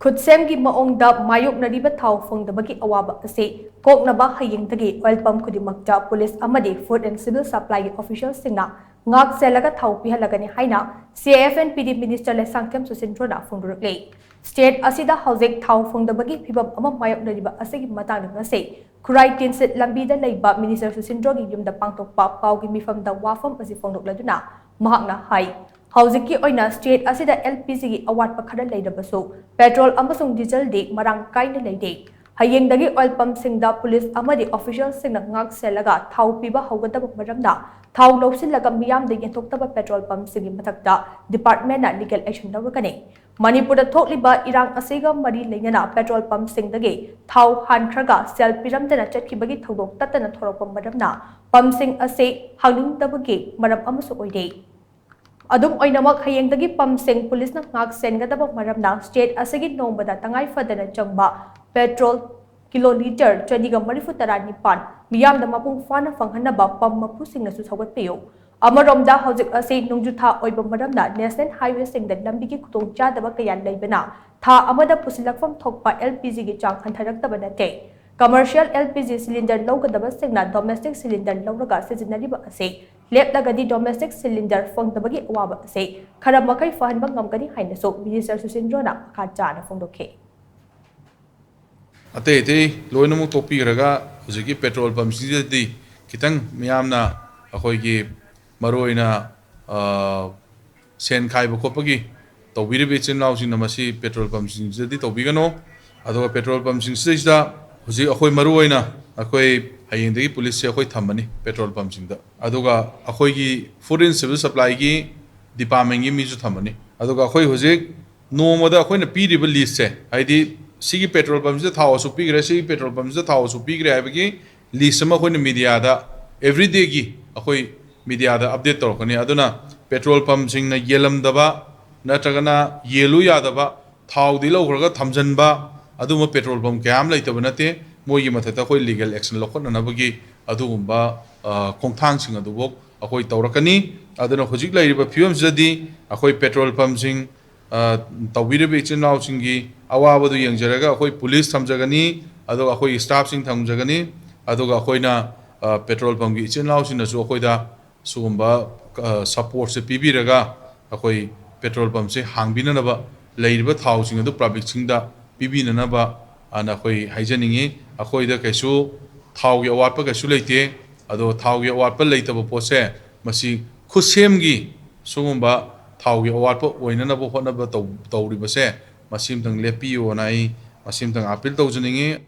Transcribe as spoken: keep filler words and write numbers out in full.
ꯈꯨꯠꯁꯦꯝꯒꯤ ꯃꯑꯣꯡꯗ ꯃꯥꯌꯣꯛꯅꯔꯤꯕ ꯊꯥꯎ ꯐꯪꯗꯕꯒꯤ ꯑꯋꯥꯕ ꯑꯁꯤ ꯀꯣꯛꯅꯕ ꯍꯌꯦꯡꯗꯒꯤ oil pump ꯈꯨꯗꯤꯡꯃꯛꯇ police ꯑꯃꯗꯤ Food and Civil Supply ꯒꯤ official ꯁꯤꯡꯅ ꯉꯥꯛ ꯁꯦꯜꯂꯒ ꯊꯥꯎ ꯄꯤꯍꯜꯂꯒꯅꯤ ꯍꯥꯏꯅ C I F N P D minister Leishangthem ꯁꯨꯁꯤꯟꯗ꯭ꯔꯣꯅ ꯐꯣꯡꯗꯣꯔꯛꯂꯤ꯫ State ꯑꯁꯤꯗ ꯍꯧꯖꯤꯛ ꯊꯥꯎ ꯐꯪꯗꯕꯒꯤ ꯐꯤꯚꯝ ꯑꯃ ꯃꯥꯌꯣꯛꯅꯔꯤꯕ ꯑꯁꯤꯒꯤ ꯃꯇꯥꯡꯗ ꯉꯁꯤ ꯈꯨꯔꯥꯏ ꯇꯤꯟꯁꯤꯠ ꯂꯝꯕꯤꯗ ꯂꯩꯕ minister ꯁꯨꯁꯤꯟꯗ꯭ꯔꯣꯒꯤ ꯌꯨꯝꯗ ꯄꯥꯡꯊꯣꯛꯄ ꯄꯥꯎꯒꯤ ꯃꯤꯐꯝꯗ ꯋꯥꯐꯝ ꯑꯁꯤ ꯐꯣꯡꯗꯣꯛꯂꯗꯨꯅ ꯃꯍꯥꯛꯅ ꯍꯥꯏ, ꯍꯧꯖꯤꯛꯀꯤ ꯑꯣꯏꯅ state ꯑꯁꯤꯗ L P G ꯒꯤ ꯑꯋꯥꯠꯄ ꯈꯔ ꯂꯩꯔꯕꯁꯨ, petrol ꯑꯃꯁꯨꯡ diesel ꯗꯤ ꯃꯔꯥꯡ ꯀꯥꯏꯅ ꯂꯩꯔꯦ꯫ ꯍꯌꯦꯡꯗꯒꯤ oil pump ꯁꯤꯡꯗ police ꯑꯃꯗꯤ official ꯁꯤꯡꯅ ꯉꯥꯛ ꯁꯦꯜꯂꯒ ꯊꯥꯎ ꯄꯤꯕ ꯍꯧꯒꯗꯕ ꯃꯔꯝꯅ, ꯊꯥꯎ ꯂꯧꯁꯤꯜꯂꯒ ꯃꯤꯌꯥꯝꯗ ꯌꯦꯟꯊꯣꯛꯇꯕ petrol pump ꯁꯤꯡꯒꯤ ꯃꯊꯛꯇ department ꯅ legal action ꯂꯧꯔꯒꯅꯤ꯫ ꯃꯅꯤꯄꯨꯔꯗ ꯊꯣꯛꯂꯤꯕ ꯏꯔꯥꯡ ꯑꯁꯤꯒ ꯃꯔꯤ ꯂꯩꯅꯅ petrol pump ꯁꯤꯡꯗꯒꯤ ꯊꯥꯎ ꯍꯥꯟꯈ꯭ꯔꯒ ꯁꯦꯜ ꯄꯤꯔꯝꯗꯅ ꯆꯠꯈꯤꯕꯒꯤ ꯊꯧꯗꯣꯛ ꯇꯠꯇꯅ ꯊꯣꯔꯛꯄ ꯃꯔꯝꯅ pump ꯁꯤꯡ ꯑꯁꯤ ꯍꯥꯡꯅꯤꯡꯗꯕꯒꯤ ꯃꯔꯝ ꯑꯃꯁꯨ ꯑꯣꯏꯔꯦ꯫ ꯑꯗꯨꯝ ꯑꯣꯏꯅꯃꯛ, ꯍꯌꯦꯡꯗꯒꯤ pump ꯁꯤꯡ police ꯅ ꯉꯥꯛ ꯁꯦꯟꯒꯗꯕ ꯃꯔꯝꯅ, state ꯑꯁꯤꯒꯤ ꯅꯣꯡꯃꯗ ꯇꯉꯥꯏ ꯐꯗꯅ ꯆꯪꯕ petrol ꯀꯤꯂꯣ ꯂꯤꯇꯔ ꯆꯅꯤꯒ ꯃꯔꯤꯐꯨ ꯇꯔꯥꯅꯤꯄꯥꯟ ꯃꯤꯌꯥꯝꯗ ꯃꯄꯨꯡ ꯐꯥꯅ ꯐꯪꯍꯟꯅꯕ pump ꯃꯄꯨꯁꯤꯡꯅꯁꯨ ꯁꯧꯒꯠꯄꯤꯌꯨ꯫ ꯑꯃꯔꯣꯝꯗ, ꯍꯧꯖꯤꯛ ꯑꯁꯤ ꯅꯣꯡꯖꯨ ꯊꯥ ꯑꯣꯏꯕ ꯃꯔꯝꯅ, national highway ꯁꯤꯡꯗ ꯂꯝꯕꯤꯒꯤ ꯈꯨꯗꯣꯡꯆꯥꯗꯕ ꯀꯌꯥ ꯂꯩꯕꯅ, ꯊꯥ ꯑꯃꯗ ꯄꯨꯁꯤꯜꯂꯛꯐꯝ ꯊꯣꯛꯄ L P G ꯒꯤ ꯆꯥꯡ ꯍꯟꯊꯔꯛꯇꯕ ꯅꯠꯇꯦ꯫ Commercial L P G cylinder ꯂꯧꯒꯗꯕꯁꯤꯡꯅ domestic cylinder ꯂꯧꯔꯒ ꯁꯤꯖꯤꯟꯅꯔꯤꯕ ꯑꯁꯤ ꯂꯦꯞꯂꯒꯗꯤ, domestic cylinder ꯐꯪꯗꯕꯒꯤ ꯑꯋꯥꯕ ꯑꯁꯤ ꯈꯔ ꯃꯈꯩ ꯐꯍꯟꯕ ꯉꯝꯒꯅꯤ ꯍꯥꯏꯅꯁꯨ minister ꯁꯨꯁꯤꯟꯗ꯭ꯔꯣꯅ ꯃꯈꯥ ꯇꯥꯅ ꯐꯣꯡꯗꯣꯛꯈꯤ꯫ ꯑꯇꯩ ꯑꯇꯩ ꯂꯣꯏꯅꯃꯛ ꯇꯣꯛꯄꯤꯈ꯭ꯔꯒ, ꯍꯧꯖꯤꯛꯀꯤ petrol pump ꯁꯤꯗꯗꯤ ꯈꯤꯇꯪ ꯃꯤꯌꯥꯝꯅ ꯑꯩꯈꯣꯏꯒꯤ ꯃꯔꯨꯑꯣꯏꯅ, ꯑ, ꯁꯦꯟ ꯈꯥꯏꯕ ꯈꯣꯠꯄꯒꯤ ꯇꯧꯕꯤꯔꯤꯕ ꯏꯆꯤꯟ ꯏꯅꯥꯎꯁꯤꯡꯅ ꯃꯁꯤ petrol pump ꯁꯤꯡꯁꯤꯗꯗꯤ ꯇꯧꯕꯤꯒꯅꯨ꯫ ꯑꯗꯨꯒ petrol pump ꯁꯤꯡꯁꯤꯗꯩꯁꯤꯗ ꯍꯧꯖꯤꯛ ꯑꯩꯈꯣꯏ ꯃꯔꯨꯑꯣꯏꯅ ꯑꯩꯈꯣꯏ ꯍꯌꯦꯡꯗꯒꯤ police ꯁꯦ ꯑꯩꯈꯣꯏ ꯊꯝꯃꯅꯤ petrol pump ꯁꯤꯡꯗ꯫ ꯑꯗꯨꯒ ꯑꯩꯈꯣꯏꯒꯤ Food and Civil Supply ꯒꯤ department ꯒꯤ ꯃꯤꯁꯨ ꯊꯝꯃꯅꯤ꯫ ꯑꯗꯨꯒ ꯑꯩꯈꯣꯏ ꯍꯧꯖꯤꯛ ꯅꯣꯡꯃꯗ ꯑꯩꯈꯣꯏꯅ ꯄꯤꯔꯤꯕ list ꯁꯦ, ꯍꯥꯏꯗꯤ ꯁꯤꯒꯤ petrol pump ꯁꯤꯗ ꯊꯥꯎ ꯑꯁꯨꯛ ꯄꯤꯈ꯭ꯔꯦ, ꯁꯤꯒꯤ petrol pump ꯁꯤꯗ ꯊꯥꯎ ꯑꯁꯨꯛ ꯄꯤꯈ꯭ꯔꯦ ꯍꯥꯏꯕꯒꯤ list ꯑꯃ ꯑꯩꯈꯣꯏꯅ media ꯗ every day ꯒꯤ ꯑꯩꯈꯣꯏ media ꯗ update ꯇꯧꯔꯛꯀꯅꯤ꯫ ꯑꯗꯨꯅ petrol pump ꯁꯤꯡꯅ ꯌꯦꯜꯂꯝꯗꯕ ꯅꯠꯇ꯭ꯔꯒꯅ ꯌꯦꯜꯂꯨ ꯌꯥꯗꯕ, ꯊꯥꯎꯗꯤ ꯂꯧꯈ꯭ꯔꯒ ꯊꯝꯖꯤꯟꯕ, ꯑꯗꯨꯝꯕ petrol pump ꯀꯌꯥ ꯑꯃ ꯂꯩꯇꯕ ꯅꯠꯇꯦ꯫ ꯃꯣꯏꯒꯤ ꯃꯊꯛꯇ ꯑꯩꯈꯣꯏ legal action ꯂꯧꯈꯠꯅꯅꯕꯒꯤ ꯑꯗꯨꯒꯨꯝꯕ, ꯑ, ꯈꯣꯡꯊꯥꯡꯁꯤꯡ ꯑꯗꯨꯐꯥꯎ ꯑꯩꯈꯣꯏ ꯇꯧꯔꯛꯀꯅꯤ꯫ ꯑꯗꯨꯅ ꯍꯧꯖꯤꯛ ꯂꯩꯔꯤꯕ ꯐꯤꯕꯝꯁꯤꯗꯗꯤ ꯑꯩꯈꯣꯏ petrol pump ꯁꯤꯡ ꯑ, ꯇꯧꯕꯤꯔꯤꯕ ꯏꯆꯤꯟ ꯏꯅꯥꯎꯁꯤꯡꯒꯤ ꯑꯋꯥꯕꯗꯨ ꯌꯦꯡꯖꯔꯒ ꯑꯩꯈꯣꯏ ꯄꯨꯂꯤꯁ ꯊꯝꯖꯒꯅꯤ, ꯑꯗꯨꯒ ꯑꯩꯈꯣꯏꯒꯤ ꯁ꯭ꯇꯥꯐꯁꯤꯡ ꯊꯝꯖꯒꯅꯤ, ꯑꯗꯨꯒ ꯑꯩꯈꯣꯏꯅ, ꯑ, ꯄꯦꯇ꯭ꯔꯣꯜ ꯄꯝꯒꯤ ꯏꯆꯤꯟ ꯏꯅꯥꯎꯁꯤꯡꯅꯁꯨ ꯑꯩꯈꯣꯏꯗ ꯁꯤꯒꯨꯝꯕ, ꯑ, ꯁꯄꯣꯔꯠꯁꯦ ꯄꯤꯕꯤꯔꯒ ꯑꯩꯈꯣꯏ ꯄꯦꯇ꯭ꯔꯣꯜ ꯄꯝꯁꯦ ꯍꯥꯡꯕꯤꯅꯅꯕ, ꯂꯩꯔꯤꯕ ꯊꯥꯎꯁꯤꯡ ꯑꯗꯨ ꯄꯕ꯭ꯂꯤꯛꯁꯤꯡꯗ ꯄꯤꯕꯤꯅꯅꯕ ꯑꯅ ꯑꯩꯈꯣꯏ ꯍꯥꯏꯖꯅꯤꯡꯉꯤ꯫ ꯑꯩꯈꯣꯏꯗ ꯀꯩꯁꯨ ꯊꯥꯎꯒꯤ ꯑꯋꯥꯠꯄ ꯀꯩꯁꯨ ꯂꯩꯇꯦ꯫ ꯑꯗꯣ ꯊꯥꯎꯒꯤ ꯑꯋꯥꯠꯄ ꯂꯩꯇꯕ ꯄꯣꯠꯁꯦ ꯃꯁꯤ ꯈꯨꯠꯁꯦꯝꯒꯤ ꯁꯤꯒꯨꯝꯕ ꯊꯥꯎꯒꯤ ꯑꯋꯥꯠꯄ ꯑꯣꯏꯅꯅꯕ ꯍꯣꯠꯅꯕ ꯇꯧ-, ꯇꯧꯔꯤꯕꯁꯦ ꯃꯁꯤ ꯑꯃꯇꯪ ꯂꯦꯞꯄꯤꯌꯣꯅ ꯑꯩ ꯃꯁꯤ ꯑꯃꯇꯪ ꯑꯥꯄꯤꯜ ꯇꯧꯖꯅꯤꯡꯉꯤ꯫